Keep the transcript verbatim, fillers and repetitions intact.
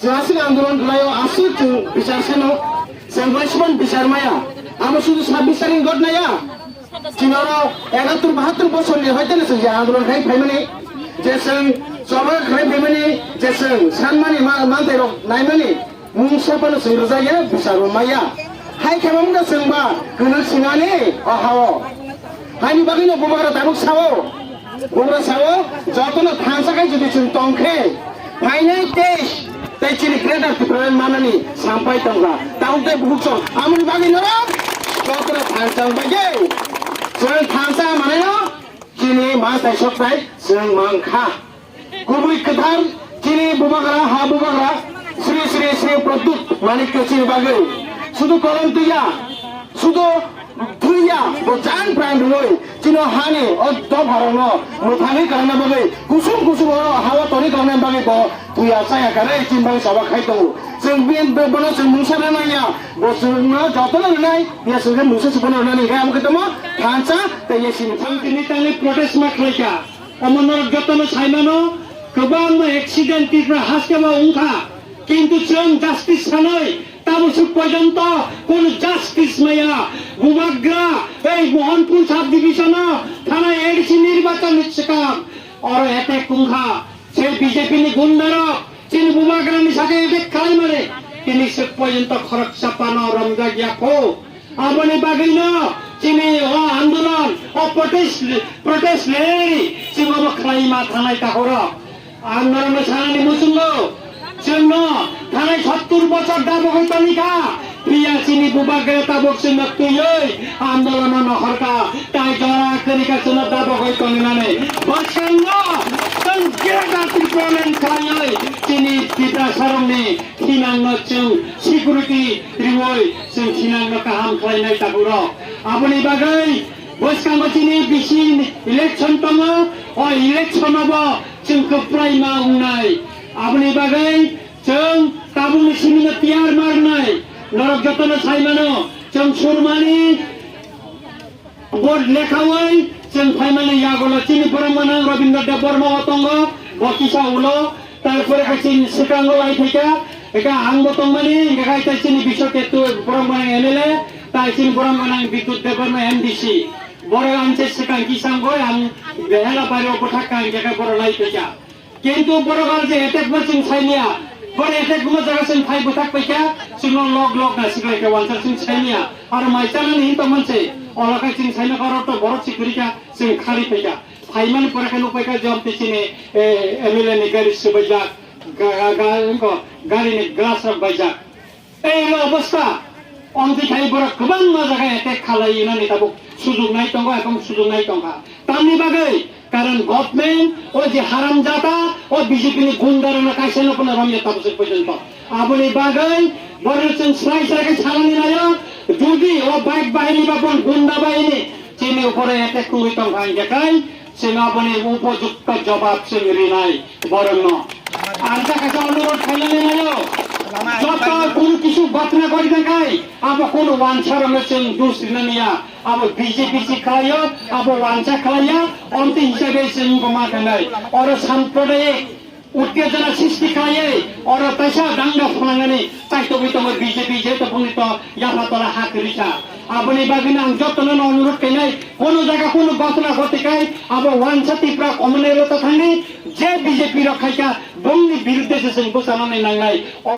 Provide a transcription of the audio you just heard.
Aswk andolon khlaio, aswk chwng bichar seno, chwng bai sibon bichar maya. Amo sudu sabbish tarik got naya. Chini oro egattur bahattur bosor ni hoite no chwng je andolon khai phaimani, je chwng choba khai phaimani, je chwng sanmani ma-, mantai rok naimani, mungsa phano chwng rwjak ya, bichar bo maya. Hai khe mamungno chwng ba kwrwng sinani o hao. Haini bagwino bubagra tabuk sao. Bubagra sao, jotono thansa khai jodi chwng tong khe, phainai teis tei chini Greater Tipraland manani sampai tongkha. Tabuk tei bukhuk song, amoni bagwi norok jotono thansa wngbaidi. Chwng thansa manai no chini ma tai sok tai chwng mankha. Kubui kwthar chini bubagra, ha bubagra, Sri Sri Sri Pradyut Manikya chini bagwi. Sudu kolom twiya, sudu thwiya, bo jan pran rwui chino hani o dopharokno mwthangwi kwlangna bagwi, kusum kusum o hawa toni kwlangna bagwi bo thwiya chaya kwrwi chini bagwi choba khai tongo. Chwng bini bono chwng mungsa rwnai ya, bo chwngno jotono rwnai, ya chwngkhe mungsa se bono rwnani hwnkhe amo khe tamo thansa tei ya sini. Chwng tini tangwi protest ma khlaikha. Omo norok jotono saimano, kwbangma accident Tripura haste o wngkha, kintu chwng justice sanwi tabuk swk porjonto kono justice maya. Bubagra ei Mohanpur sub division o thana A D C nirbachon ni swkang oro attack wngkha, se B J P ni gunda rok chini bubagra ni sakhe attack khlaimani tini swk porjonto khoroksa phano romjak ya kho. Aboni bagwino chini o andolon, o protest, protest rally chwng obo khlai ma thanai takhoro. Ang norokno sanani muchungo, chwngno thanai sottur bochor dabogwi tongkha, phiya chini bubagra tabuk chwngno twiwi andolono nohorkha, tai jora kwrwikha chwngno dabogwi tongmani. Bwskango chwng Greater Tipraland khlaiwi chini Tiprasarokni thinangno chwng security riwi chwng thinangno kaham khlainai tabuk rok. Aboni bagwi bwskango chini bisi election tongo, o election o bo chwng kwplai ma wngnai. Aboni bagwi chwng tabukni simino tiyar ma rwnai. Norok jotono sai mano, chwng surmani vote lekhawi chwng phaimani yagulo chini borok mwnang Rabindra Debbarma o tongo, bo kisa ulo. Tarpore khe chini swkango lai phaikha, eka ang bo tongmani, hingkhe khai tai chini Biswa Ketu borok mwnang M L A, tai chini borok mwnang Bidyut Debbarma M D C. Borok ang se swkang kisangoi ang behela bari o bwthak kha, hingkhe khe borok lai phaikha. Kintu borok ang je attack bo chwng saimya, borok attack bo jaga chwng phai bwthak phaikha, chwngno log log na siklai khe wansa chwng saimya. Aro mai chanani hin tongmani se, olo khe chwng saimya, oro to borok si kwrwi kha, chwng khari phaikha. Phaimani pore khe nukphaikha jom te chini, eh, M L A ni gari swbaijak, ga-, ga-, ga-, wngkho, gari ni glass rok baijak. Ei lo obostha, omtwi khai borok kwbangma jaga attack khalai nani tabuk sujuknai tongo, ebong sujuknai tongkha. Tamni bagwi, karon government, o je haramjada, o B J P ni gunda rokno kaisa no phano romya tabuk se porjonto. Aboni bagwi, borok chwng slai slai khe sanani naio, jodi o bike bahini ba bon gunda bahini, chini upore attack wngwi tongkha hingkhe kai, chwng aboni upojukto jobab chwng rinai borokno. Ang khe kaisa onurodh khainani naio, joto kunu kisu ghotona gori thangkhai, abo kunu wansa rokno chwng dus rinani ya, abo B J P si khlaio, abo wansa khlaiya, omtwi hisabe chwng wngkha ma khanai. Oro samprodayak uttejona sristi khlaiwi oro kaisa dangga phnangani chaitogwi tongo B J P, je to boni to yapha tola ha kwrwi kha. Aboni bagwino ang jotono no onurodh khainai, kono jaga kono ghotona ghoti khai abo wansa Tipra communal ta thangni je B J P rok khaikha bongni birudde se chwng bwchanani nangnai.